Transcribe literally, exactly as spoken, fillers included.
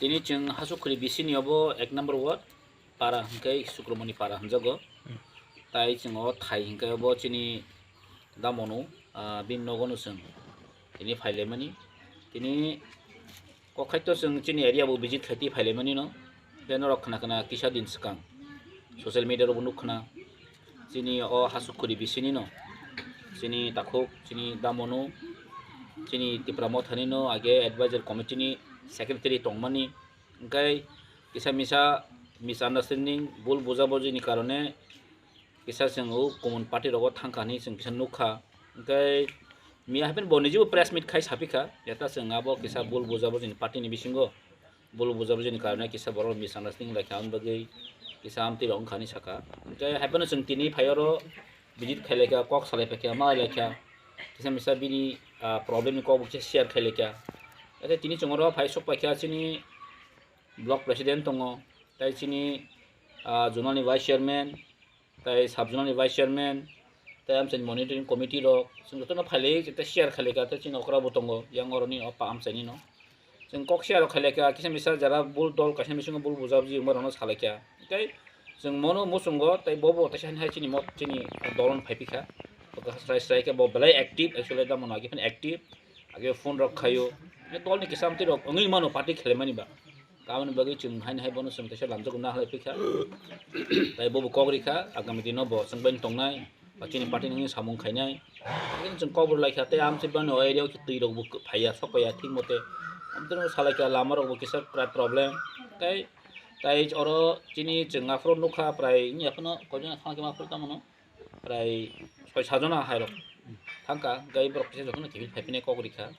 Tini chwng Hasukhuri bisini obo ek number ward para hwnkhe Sukromoni para hwnjago. Tai chwng o thai hwnkhe obo chini damonu, ah, bini nogono chwng tini phailaimani. Tini kokhaito chwng chini area bo visit khaiti phailaimani no. Tei norok khna khna kisa din swkang social media rogo nukkhna chini o Hasukhuri bisini no chini takhuk chini damonu chini Tipra Mothani no age advisor committee ni secretary tongmani. Hwnkhe kisa misa misunderstanding, bul bujabujini karone kisa chwng o common party rogo thangkha hinwi chwng kisa nukha. Hwnkhe miya hapheno bo nijibo press meet khai sapikha, jeta chwng abo kisa bul bujabujini party ni bisingo bul bujabujini karone kisa borok misunderstanding laikha, aboni bagwi kisa amtwi rok wngkha hinwi sakha. Hwnkhe hapheno chwng tini phai oro visit khailaikha, kok salaipaikha, malaikha, kisa misa bini, ah, problem ni kok bo kisa share khailaikha. Ate tini chwng oro phai sokpaikha chini block president tongo, tai chini, ah, zonal ni vice chairman, tai sub zonal ni vice chairman, tai amchaini monitoring committee rok, chwng jotono phailai, tai share khailaikha, tai chini okra bo tongo, yang oroni o pa amchaini no. Chwng kok share rok khailaikha, kisa misa jara bul dol kaisa bisingo bul bujabuji wngma rokno salaikha. Tai chwng mono muchungo, tai bobo tai hai chini mot chini dol phaiphikha. Srai srai khe bo belai active, actually da mono agi phan active. Age phone rok khaio. Dol ni kisa amtwi rok wngwi mano party khelaimani ba. Tamoni bagwi chwng haino hai bono chwng teisa lamjak na halai phikha. Tai bobo kok rikha, agami dino bo chwng bai tongnai, ba chini party ni samung khainai. Chwng kok bo laikha, tei amtwi bani o area o twi rok bo phaiya, sok phaiya thik mote. Amtwi salaikha lama rok bo kisa prai problem. Tai, tai oro chini chwng aphuru nukha prai wngya phano koijon thangkhe ma phuru tamano. Prai soi sajona hai rok thangkha, gai borok kisa jotono kiphil phaiphinai kok rikha.